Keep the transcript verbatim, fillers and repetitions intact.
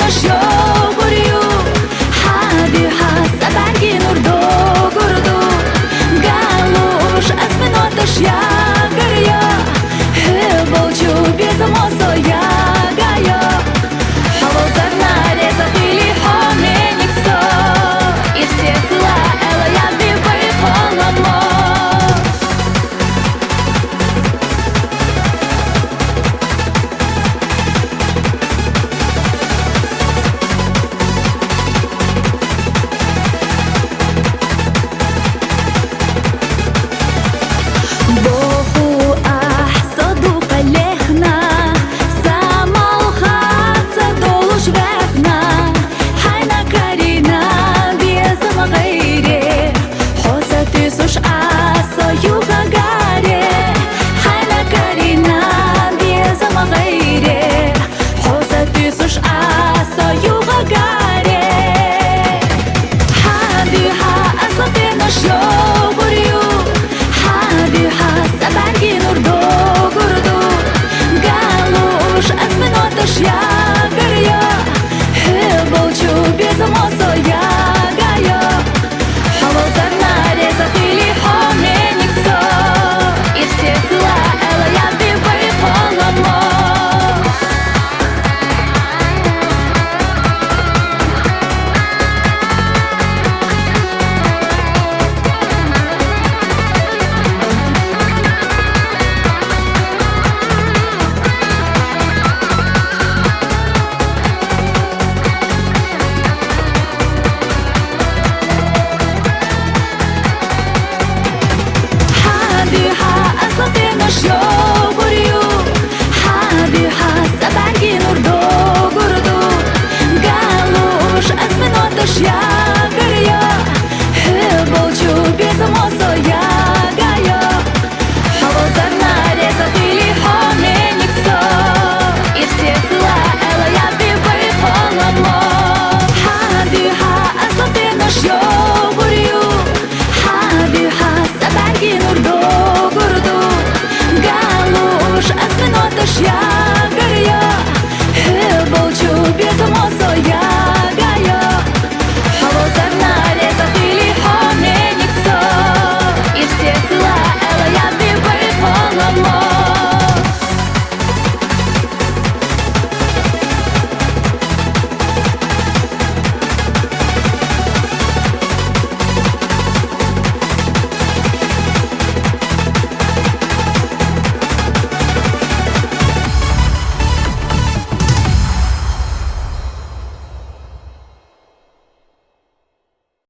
Шогурю, хадуй хас абарги нур догурду. Галуш асминоташ ягар я, хеболчу безмосо ягайо. Халозарна реза хили хомениксо, ирсехла эла язди вай холомо. Боху ахсаду калехна, самал хатса долуш вехна, хайна карина безам гайре, хоса тюсуш асо юга гаре, хайна карина безам гайре. Хоса тюсуш асо юга гаре. Хадуй ха аслатена шогурю, хадуй ха сабарги нур догурду. Галуш асминоташ ягар я, хеболчу безмосо ягайо. Халозарна реза хили хомениксо, ирсехла эла язди вай холомо. Хадуй ха аслатена шогурю, хадуй ха сабарги нур догурду. Галуш асминоташ ягар я, хеболчу безмосо ягайо. Халозарна реза хили хомениксо, ирсехла эла язди вай холомо. Хадуй ха аслатена шогурю, хадуй ха сабарги нур догурду. Галуш асминоташ я